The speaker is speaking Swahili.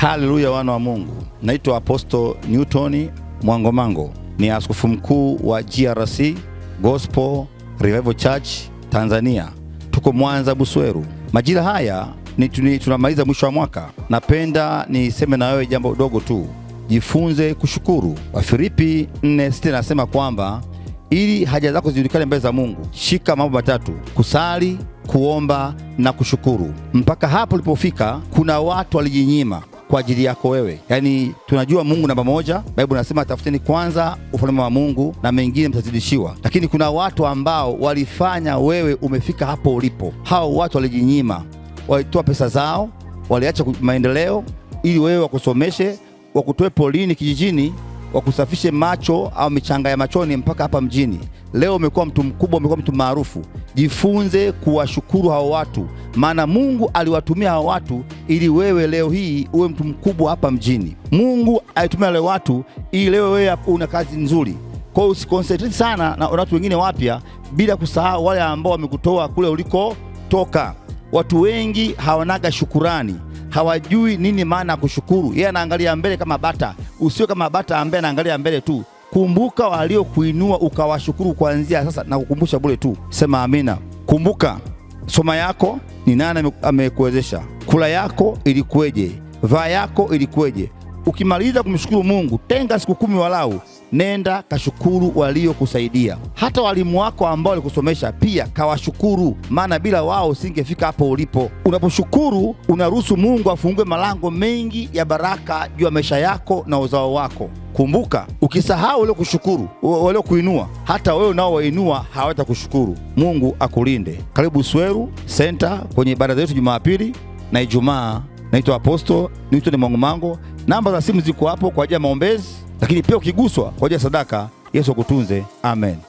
Haleluya, wana wa Mungu. Naitwa Apostle Newton Mwangomango, ni askofu mkuu wa GRC Gospel Revival Church Tanzania. Tuko Mwanza Busweru. Majira haya ni tunamaliza mwisho wa mwaka. Napenda niseme na wewe jambo dogo tu, jifunze kushukuru. Wafilipi 4:6 nasema kwamba ili haja zako zijulikane mbele za Mungu, shika mambo matatu: kusali, kuomba na kushukuru. Mpaka hapo ulipofika, kuna watu walijinyima kwa ajili yako wewe. Yaani tunajua Mungu namba moja, Biblia inasema tafuteni kwanza ufalme wa Mungu na mengine mtazidishiwa. Lakini kuna watu ambao walifanya wewe umefika hapo ulipo. Hao watu walijinyima, walitoa pesa zao, waliacha maendeleo ili wewe wakusomeshe, wakutoe polini kijijini, wakusafishe macho au michanga ya machoni mpaka hapa mjini. Leo umekuwa mtu mkubwa, umekuwa mtu maarufu. Jifunze kuwashukuru hao watu, maana Mungu aliwatumia hao watu ili wewe leo hii uwe mtu mkubwa hapa mjini. Mungu alitumia wale watu ili leo wewe una kazi nzuri. Kwa hiyo usiconcentrate sana na watu wengine wapya, bila kusahau wale ambao wamekutoa kule ulikotoka. Watu wengi hawanaga shukurani, hawajui nini maana ya kushukuru. Yeye anaangalia mbele kama bata. Usio kama bata ambaye anaangalia mbele tu. Kumbuka waliokuinua ukawashukuru kuanzia sasa, na kukumbusha bure tu, sema amina. Kumbuka soma yako ni nani amekuwezesha, kula yako ilikuweje, vaa yako ilikuweje. Ukimaliza kumshukuru Mungu, tenga siku 10 walau, nenda kashukuru waliokusaidia. Hata walimu wako ambao walikusomesha pia kawashukuru, maana bila wao usingefika hapo ulipo. Unaposhukuru unaruhusu Mungu afungue malango mengi ya baraka juu ya maisha yako na uzao wako. Kumbuka, ukisahau waliokushukuru, waliokuinua, hata wewe unaowainua hawatakushukuru. Mungu akulinde. Karibu Sweru Center kwenye ibada zetu Jumapili na Ijumaa. Naitwa Apostle Newton Mwangomango. Namba za simu ziko hapo kwa ajili ya maombezi, lakini pia ukiguswa kwa ajili ya sadaka. Yesu akutunze. Amen.